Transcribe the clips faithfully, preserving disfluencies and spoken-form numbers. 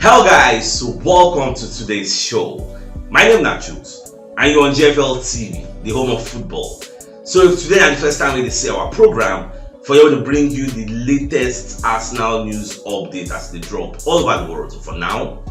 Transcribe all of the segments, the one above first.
Hello guys, welcome to today's show. My name is Nachut and you're on G F L T V, the home of football. So if today is the first time you see our program, for you to bring you the latest Arsenal news update as they drop all over the world. So for now,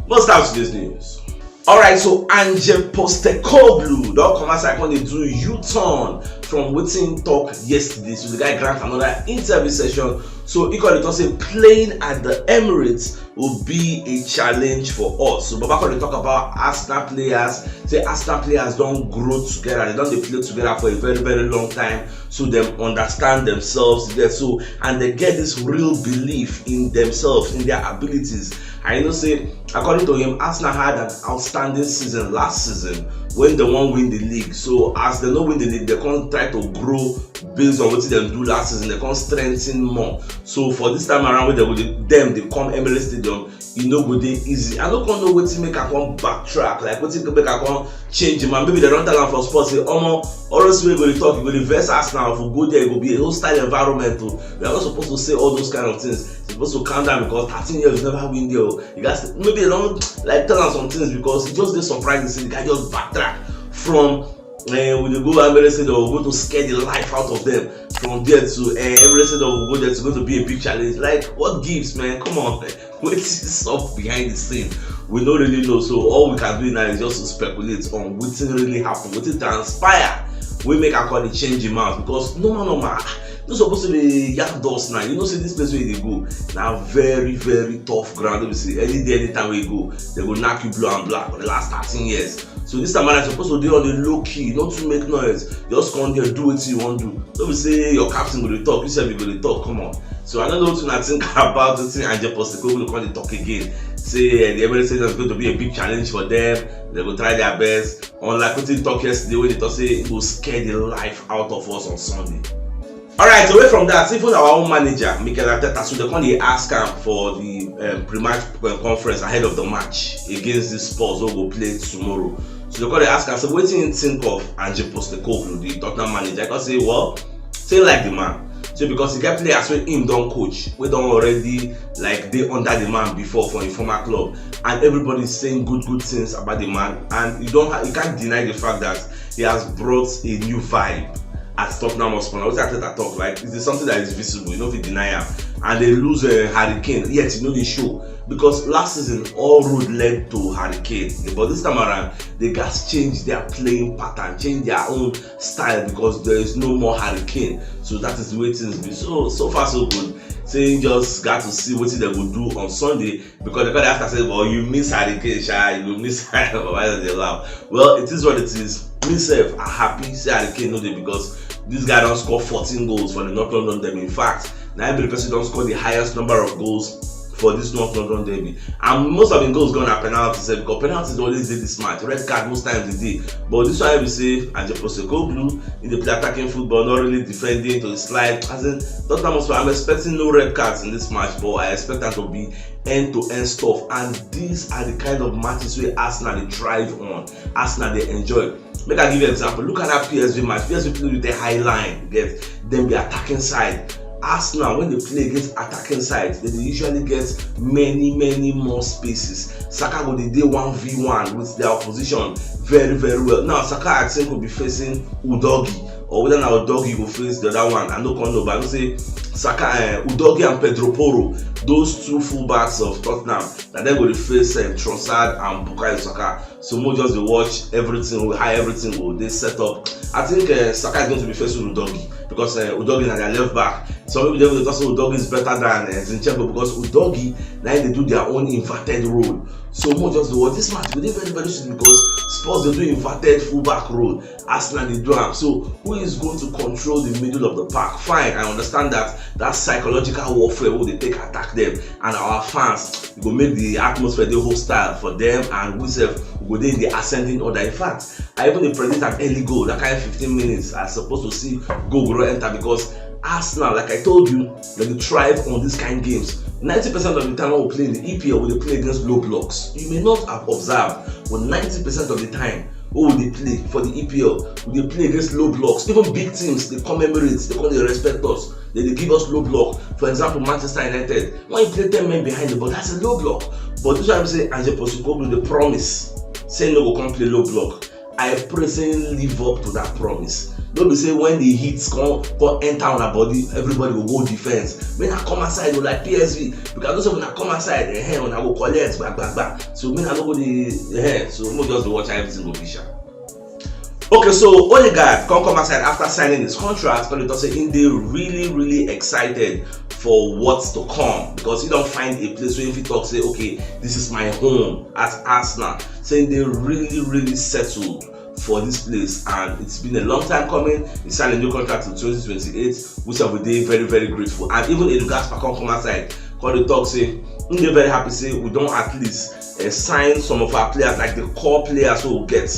let's start today's news. Alright, so Ange Postecoglou don come outside come dey do U-turn from wetin talk yesterday. So the guy grant another interview session. So he come dey talk say playing at the Emirates will be a challenge for us. So Baba come dey talk about Arsenal players, say Arsenal players don grow together, they don dey play together for a very very long time, so dem understand themselves there, so and they get this real belief in themselves, in their abilities. And you know say, according to him, Arsenal had an outstanding season last season when they won win the league. So as they no win the league, they come try to grow based on wetin dem do last season, they come strengthen more. So for this time around, when they go dey, dem dey come Emirates Stadium, e no go dey easy. I no come know wetin make I come backtrack, like wetin make I come change him mind. Maybe they don tell am for sports say, omo, always wey you go dey talk, you go dey vex Arsenal, if we go there, e go be a hostile environment o. We are not supposed to say all those kind of things. You're supposed to calm down because thirteen years you never win there o. You guys, maybe they don like tell am some things because e just dey surprising say the guy just backtrack from, eh, we dey go Emirates Stadium, we go to scare the life out of them. From there to, eh, Emirates Stadium, we go there, it's going to be a big challenge. Like, what gives, man? Come on. Wetin sup behind the scene? We no really know. So all we can do now is just to speculate on wetin really happen, wetin transpire wey make am come dey change him mind, because normal normal, no suppose to dey yarn dust now. You know say this place wey you dey go na very very tough ground. No be say any day, anytime wey you go, they go knack you blue and black for the last thirteen years. So this time around, you suppose to dey on the low key, not to make noise. Just come there, do wetin you wan do. No be say your captain go dey talk, you sef you go dey talk. Come on. So I no know wetin una think about wetin Ange Postecoglou come dey talk again. Say, eh, the Emirates Stadium is going to be a big challenge for them. They go try their best. Unlike wetin he talk yesterday, wey dey talk say he go scare the life out of us on Sunday. Alright, away from that, even our own manager, Mikel Arteta, so they come dey ask am for the, um, pre-match, um, conference ahead of the match against the Spurs wey go play tomorrow. So they come dey ask am say wetin he think of Ange Postecoglou, the Tottenham manager. He come say, well, say like the man. So because he get players wey him don coach, wey don already like dey under the man before for him former club, and everybody is saying good good things about the man, and you don't ha- you can't deny the fact that he has brought a new vibe at Tottenham Hotspur. Now, wetin Arteta talk, like, it's something that is visible, you no fit deny am. And they lose, uh, Harry Kane, yet you know they show, because last season all road led to Harry Kane, but this time around they gats change their playing pattern, change their own style, because there is no more Harry Kane. So that is the way things be. So so far so good. Say you just got to see wetin they go do on Sunday, because they got after say, well, you miss Harry Kane, sha, you go miss Harry Kane. Why don't they laugh? Well, it is what it is. Me sef, I happy say Harry Kane no dey, because this guy don score fourteen goals for the North London Derby. In fact, na him be the person don score the highest number of goals for this North London Derby. And most of the goals gone are penalties, eh, because penalties always dey this match. Red card most times dey dey. But this one, I will say, Ange Postecoglou, he dey play attacking football, not really defending to the slide. As in, Tottenham Hotspur, I'm expecting no red cards in this match, but I expect that to be end-to-end stuff. And these are the kind of matches wey Arsenal dey thrive on, Arsenal dey enjoy. Make I give you example. Look at that P S V match. P S V play with a high line, you get, then be attacking side. Arsenal, when they play against attacking sides, they dey usually get many many more spaces. Saka go dey dey one v one with their opposition very very well. Now Saka, I think, will be facing Udogie, or whether na Udogie go face the other one, I no come know, but I know say Saka, uh, Udogie and Pedro Porro, those two fullbacks of Tottenham, na dem go dey face, uh, Trossard and Bukayo Saka. So mo just dey watch everything, how everything go dey set up. I think, uh, Saka is going to be facing Udogie, because, uh, Udogie na their left back. Some people dey even dey talk say Udogie is better than, uh, Zinchenko, because Udogie na him dey do their own inverted role. So mo just dey watch this match. Go dey very very sweet because Spurs dey do inverted fullback role. Arsenal dey do am. So who is going to control the middle of the park? Fine, I understand that that psychological warfare wey dey take attack them, and our fans, e go make the atmosphere dey hostile for them, and we sef, we go dey in the ascending order. In fact, I even dey predict an early goal. That kind fifteen minutes, I suppose to see goal go enter, because Arsenal, like I told you, they dey thrive on this kind games. Ninety percent of the time when we play in the E P L, we dey play against low blocks. You may not have observed, but ninety percent of the time wey we dey play for the E P L, we dey play against low blocks. Even big teams dey come Emirates, they come dey respect us. They dey give us low block. For example, Manchester United, when you play ten men behind the ball, that's a low block. But this one be say Ange Postecoglou dey promise say no go come play low block. I pray say him live up to that promise. No be say when the heat come come enter una body, everybody go go defense. Make una come outside o, like P S V, because those of una come outside, eh, una go collect gba gba gba. So make una no go dey, eh, so make we just dey watch how everything go be sha. Okay, so Odegaard come come outside after signing his contract, come dey talk say he dey really really excited for what's to come, because he don find a place where he fit talk say, okay, this is my home at Arsenal. Say he dey really really settled for this place, and it's been a long time coming. He signed a new contract in twenty twenty-eight, which I will be very very grateful. And even Edu Gaspar come come outside, come dey talk say he dey very happy say we don at least, uh, sign some of our players, like the core players who get.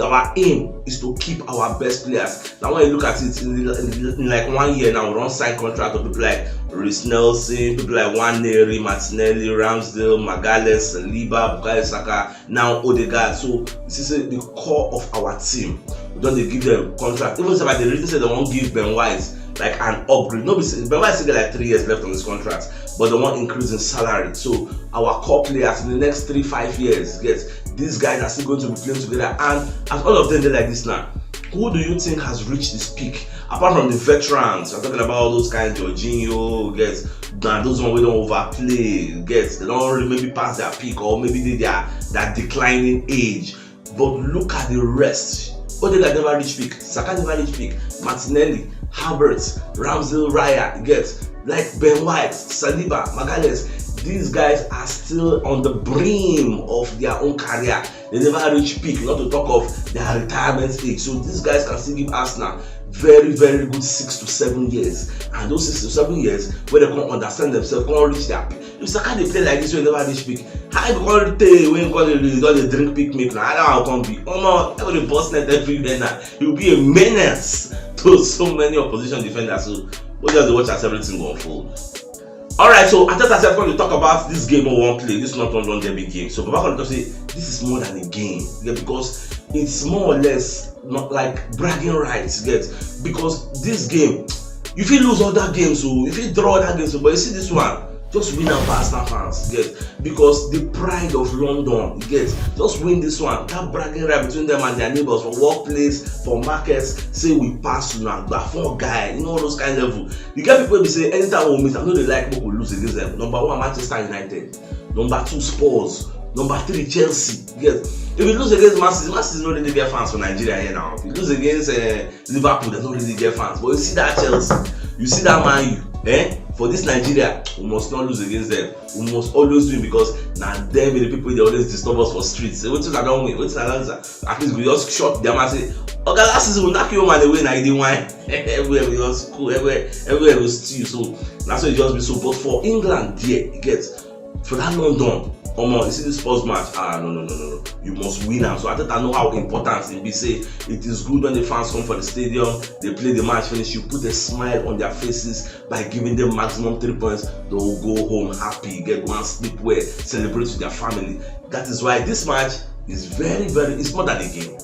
Our aim is to keep our best players. Now when you look at it, in, in, in like one year now, we don sign contract of people like Reiss Nelson, people like Nwaneri, Martinelli, Ramsdale, Magalhaes, Saliba, Bukayo Saka, now Odegaard. So you see say the core of our team, we don dey give them contract. Even if I dey reason say they wan give Ben White like an upgrade. No be say Ben White still get like three years left on his contract, but they wan increase in salary. So our core players in the next three five years, get, these guys are still going to be playing together, and as all of them dey like this now, who do you think has reached this peak? Apart from the veterans, I'm talking about all those kind of Jorginho, get, na those one wey don overplay, get, they don really maybe pass their peak, or maybe dey their that declining age. But look at the rest. Odegaard never reach peak. Saka never reach peak. Martinelli, Havertz, Ramsdale, Raya, get, like Ben White, Saliba, Magalhaes. These guys are still on the brim of their own career. They never reach peak, not to talk of their retirement age. So these guys can still give Arsenal very very good six to seven years, and those six to seven years wey dem come understand themselves, come reach their peak. If Saka dey play like this wey never reach peak, how e go come tey wey him come dey, dey don dey drink peak milk na? How that one come be? Omo, e go dey burst net everywhere na. He will be a menace to so many opposition defenders. So we just dey watch as everything go unfold. Alright, so Arteta sef come dey talk about this game wey we wan play, this North London derby game. So Baba come dey talk say this is more than a game, yeah, because it's more or less not like bragging rights, get, because this game, you fit lose other games o, you fit draw other games o, but you see this one, just win am for Arsenal fans, get, because the pride of London, get, just win this one. That bragging right between them and their neighbors for workplace, for markets, say we pass una, gba fun guy, you know, all those kind level. You get people wey be say anytime we meet, I no dey like make we lose against them. Number one, Manchester United. Number two, Spurs. Number three, Chelsea. Yes. If we lose against Man City, Man City no really get fans for Nigeria here now. If you lose against, uh, Liverpool, they don't really get fans. But you see that Chelsea, you see that Man U, eh? For this Nigeria, we must not lose against them. We must always win, because now them be the people they always disturb us for streets. Say, "Wetin I don win? Wetin I don win?" At least we just shut them and say, "Oga, last season we knock you man away, na you dey win." Everywhere we just cool, everywhere, everywhere we steal. So that's why it just be so. But for England, there, you get, for that London, omo, you see this first match, ah, no, no, no, no, no. You must win am. So Arteta know how important it be. Say it is good when the fans come for the stadium, they play the match finish, you put a smile on their faces by giving them maximum three points. They will go home happy, get one sleep well, celebrate with their family. That is why this match is very, very, it's more than a game.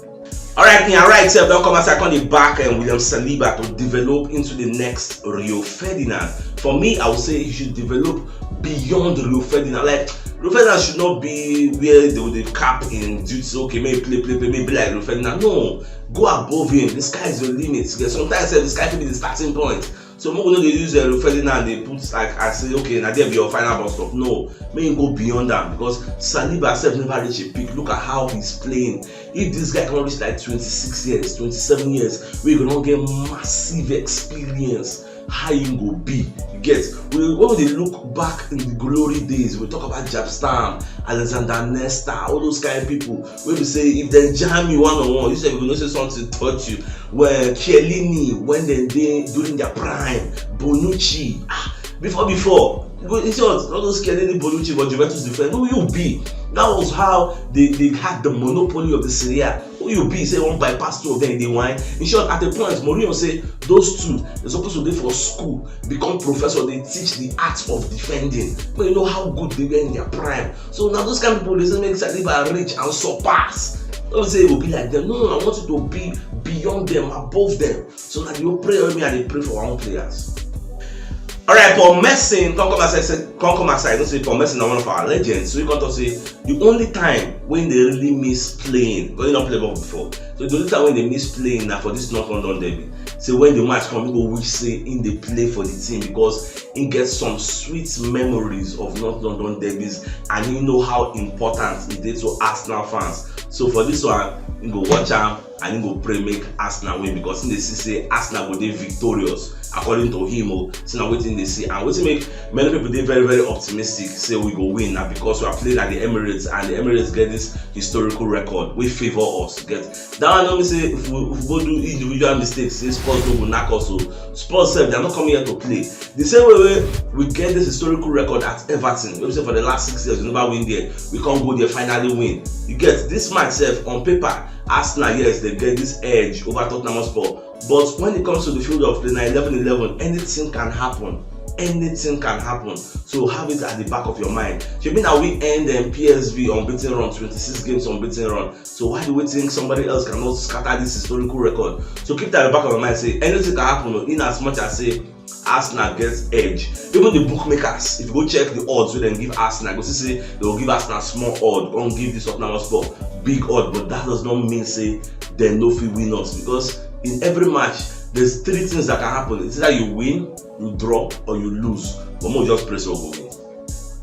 Alright, me and right sef don come outside, come dey back and William Saliba to develop into the next Rio Ferdinand. For me, I would say he should develop beyond Rio Ferdinand. Like, Rio Ferdinand should not be where they would cap in duty. Okay, maybe play, play, play, maybe like Rio Ferdinand. No, go above him. The sky is your limit. Sometimes, eh, the sky fit be the starting point. So make we no dey use, uh, Rio Ferdinand dey put, like, I say, okay, na there be your final bus stop. No, make him go beyond am, because Saliba sef never reach a peak. Look at how he's playing. If this guy come reach like twenty-six years, twenty-seven years, wey go don get massive experience, how him go be? You get? We, when we dey look back in the glory days, we talk about Jaap Stam, Alexander Nesta, all those kind of people wey be say if dem jam you one on one, you sef you go know say something touch you. Well, Chiellini, when dem dey during their prime, Bonucci, ah, before, before, you go, in short, all those Chiellini, Bonucci for Juventus defense, who you be? That was how they, they had the monopoly of the Serie A. Who you be? Say one bypass two of them, they wine. In short, at a point, Mourinho say those two, they supposed to dey for school, become professor, they teach the art of defending. But you know how good they were in their prime. So now those kind of people, they say make Saliba reach and surpass. Don't say it will be like them. No, no, I want it to be beyond them, above them. So that you pray with me and they pray for our own players. Alright, Paul Merson, come come outside, say, come come outside. You know say Paul Merson na one of our legends. So you come talk say the only time when they really miss playing, when you don't play ball before, so the only time when they miss playing na for this North London derby. Say when the match come, you go wish say in dey play for the team because he get some sweet memories of North London derbies and he know how important e dey to Arsenal fans. So for this one, you go watch am and he go pray make Arsenal win because he dey see say Arsenal go dey victorious according to him o. See na wetin dey see and wetin make many people dey very very optimistic say we go win na because we are playing at the Emirates and the Emirates get this historical record wey favour us. Get that one no mean say if we, if we go do individual mistakes say Spurs no go knack us o. Spurs sef, they are not coming here to play. The same way wey we get this historical record at Everton, wey be say for the last six years we never win there, we come go there finally win. You get this match sef on paper, Arsenal, yes, they get this edge over Tottenham Hotspur. But when it comes to the field of play, na eleven eleven, anything can happen. Anything can happen. So have it at the back of your mind. Shebi na we end um, P S V unbeaten run, twenty-six games unbeaten run. So why do we think somebody else cannot scatter this historical record? So keep that at the back of your mind. Say anything can happen o, in as much as say Arsenal gets edge. Even the bookmakers, if you go check the odds wey dem give Arsenal, you go see say they go give Arsenal small odd, come give this Tottenham Hotspur big odd, but that does not mean say dem no fit win us because in every match there's three things that can happen. It's either you win, you draw, or you lose. But make we just pray say we go win.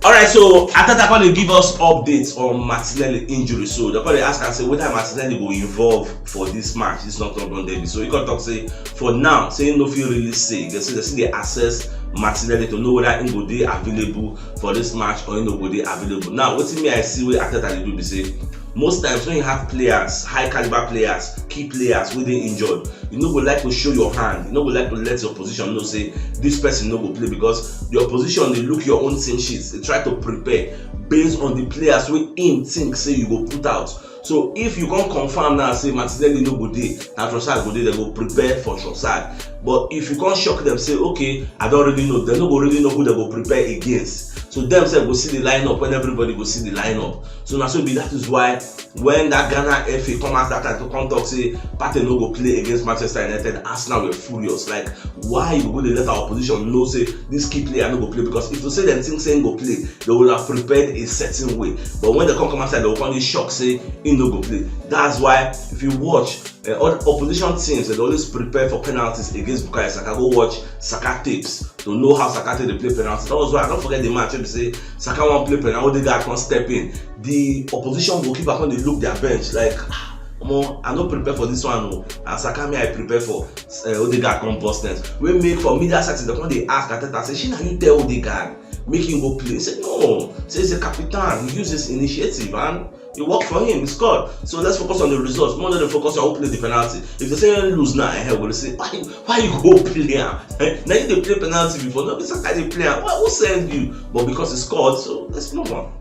Alright, so Arteta come dey give us updates on Martinelli injury. So they come dey ask am say whether Martinelli go involve for this match, this North London derby. So he come talk say for now, say he no fit really say. They say they still dey assess Martinelli to know whether he go dey available for this match or he no go dey available. Now, wetin me I see wey Arteta dey do be say most times when you have players, high caliber players, key players wey dey injured, you no go like to show your hand, you no go like to let your position know say this person no go play because your position dey look your own team sheets, dey try to prepare based on the players wey him think say you go put out. So if you come confirm now say Martinelli no go dey, na Trossard go dey, dem go prepare for Trossard. But if you come shock dem say okay, I don really know, dem no go really know who dem go prepare against. So dem sef go see the lineup when everybody go see the lineup. So na so e be. That is why when that Ghana F A come out that time to come talk say Partey no go play against Manchester United, Arsenal were furious. Like, why you go dey let our opposition know say this key player no go play? Because if to say dem think say he go play, they would have prepared a certain way. But when they come come outside, they will come dey shock say he no go play. That's why if you watch uh, all opposition teams, they always prepare for penalties against Bukayo Saka. Go watch Saka tapes to know how Saka take dey play penalties. That was why I don't forget the match. If you say Saka wan play penalty, Odegaard come step in. The opposition goalkeeper come dey look their bench like, ah, omo, I no prepare for this one o. And Saka me I prepare for. Uh, Odegaard come burst net. Wey make for media settings, they come dey ask Arteta say, "Shey na you tell Odegaard make him go play?" He say no. Say he's a captain. He use his initiative and it worked for him. He scored. So let's focus on the results. More than focus on who played the penalty. If they say you lose now, eh, we go say why why you go play am? Eh? Now you dey play penalty before. No be Saka dey play am. Why, who send you? But because he scored, so let's move on.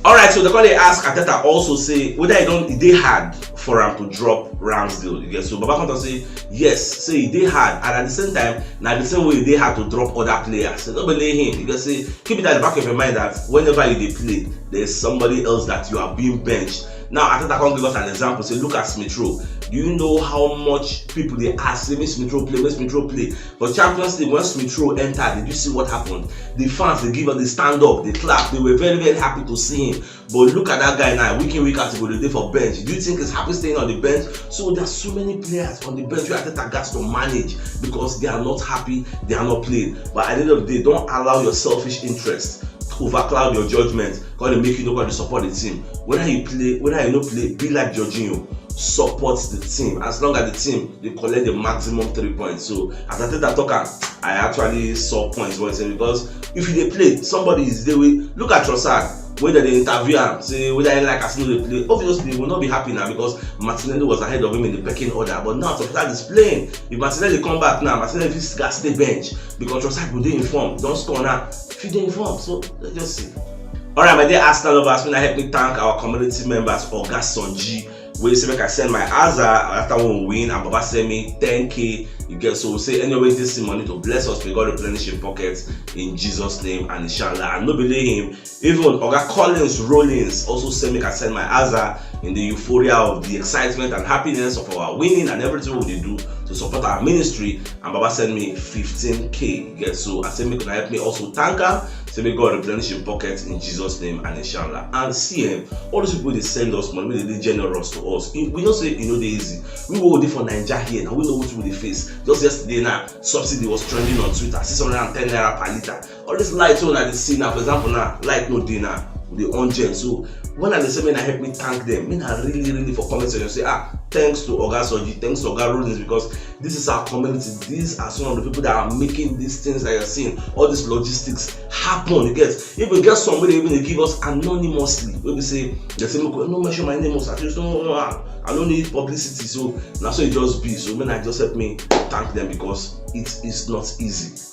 Alright, so they come dey ask Arteta also say whether e don e dey hard for am to drop Ramsdale. You get so Baba come talk say yes, say e dey hard, and at the same time na the same way e dey hard to drop other players. So no believe him. You get say keep it at the back of your mind that whenever you dey play, there's somebody else that you are being benched. Now Arteta come give us an example. Say look at Smith Rowe. Do you know how much people dey ask say make Smith Rowe play, make Smith Rowe play? For Champions League, when Smith Rowe entered, did you see what happened? The fans, they give us the stand up, they clap, they were very, very happy to see him. But look at that guy now, week in, week out, he go dey for bench. Do you think he's happy staying on the bench? So there are so many players on the bench where Arteta got to manage because they are not happy, they are not playing. But at the end of the day, don't allow your selfish interest to overcloud your judgment. Gonna make you nobody support the team. Whether you play, whether you no play, be like Jorginho. Support the team. As long as the team they collect the maximum three points. So as I take that talker, I actually saw points for him because if you dey play, somebody is there. With look at Trossard, whether they interview him, say whether he like as no dey play. Obviously, he will not be happy now because Martinelli was ahead of him in the pecking order. But now Trossard is playing. If Martinelli come back now, Martinelli fit gas the bench because Trossard go dey informed. Don't score now. If you dey informed, so let's just see. Alright, my dear Arsenal lovers, may I help me thank our community members, Oga Sonji, wey say make I send my Aza after we win, and Baba send me ten K. You get so say anyway, this money to bless us, may God replenish your pockets in Jesus' name, and inshallah. And no believe him, even Oga Collins Rollins also say make I send my Aza in the euphoria of the excitement and happiness of our winning and everything we dey do to support our ministry, and Baba send me fifteen K. You get, so I say make una help me also thank am. Say make God replenish him pocket in Jesus' name and inshallah. And see, eh, all those people dey send us money, wey dey dey generous to us. E, we know say e no dey easy. We wey dey for Naija here, na we know wetin we dey face. Just yesterday now, subsidy was trending on Twitter, six hundred and ten naira per litre. All this light wey una dey see now, for example now, light no dey now, we dey on gen. So when I dey say make una help me thank them, make una really, really for comment section say, "Ah, thanks to Oga Soji, thanks to Oga Rollins," because this is our community. These are some of the people that are making these things that you're seeing, all these logistics happen. You get, even get some wey dey even dey give us anonymously. Wey be say, they say, "Make una no mention my name, oh, at least no, no, I, I no need publicity." So na so e just be. So make una just help me thank them because it is not easy.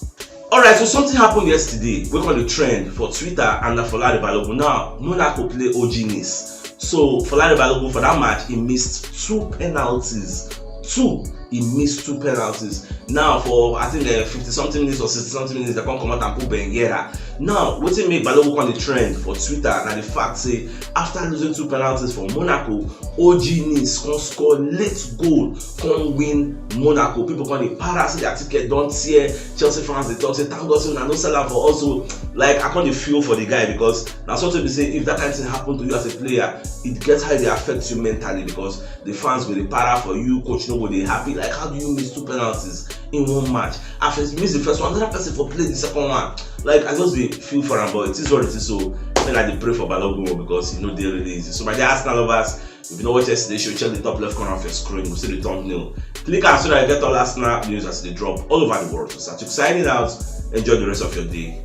All right, so something happened yesterday wey come dey trend for Twitter, and na Folarin Balogun. Now, Monaco play O G Nice. So Folarin Balogun, for that match, he missed two penalties. Two. He missed two penalties. Now, for, I think, uh, fifty something minutes or sixty something minutes, they come comot and put Ben Yedder. Now, wetin make Balogun come dey trend for Twitter na the fact say after losing two penalties for Monaco, O G Nice come score late goal, come win Monaco. People come dey para say their ticket don tear. Chelsea fans dey talk say, "Thank God say una no sell am for us o." Like, I come dey feel for the guy, because na something be say if that kind thing happen to you as a player, it get how e dey affect you mentally, because the fans go dey para for you, coach no go dey happy. Like, how do you miss two penalties in one match? I first miss the first one, another person for play the second one. Like, I just dey feel for am, but it is what it is. So make I dey pray for Balogun o, because e no dey really easy. So my dear Arsenal lovers, if you no watch yesterday show, check the top left corner of your screen. You see the thumbnail. Click am so that you get all Arsenal news as they drop all over the world. So Satuk signing out. Enjoy the rest of your day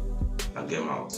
and game out.